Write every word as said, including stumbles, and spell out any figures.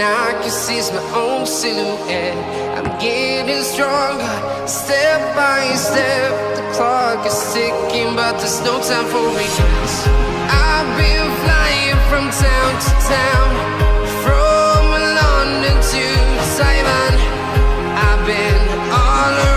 I can see my own silhouette. I'm getting stronger, step by step. The clock is ticking, but there's no time for me. I've been flying from town to town, from London to Taiwan. I've been all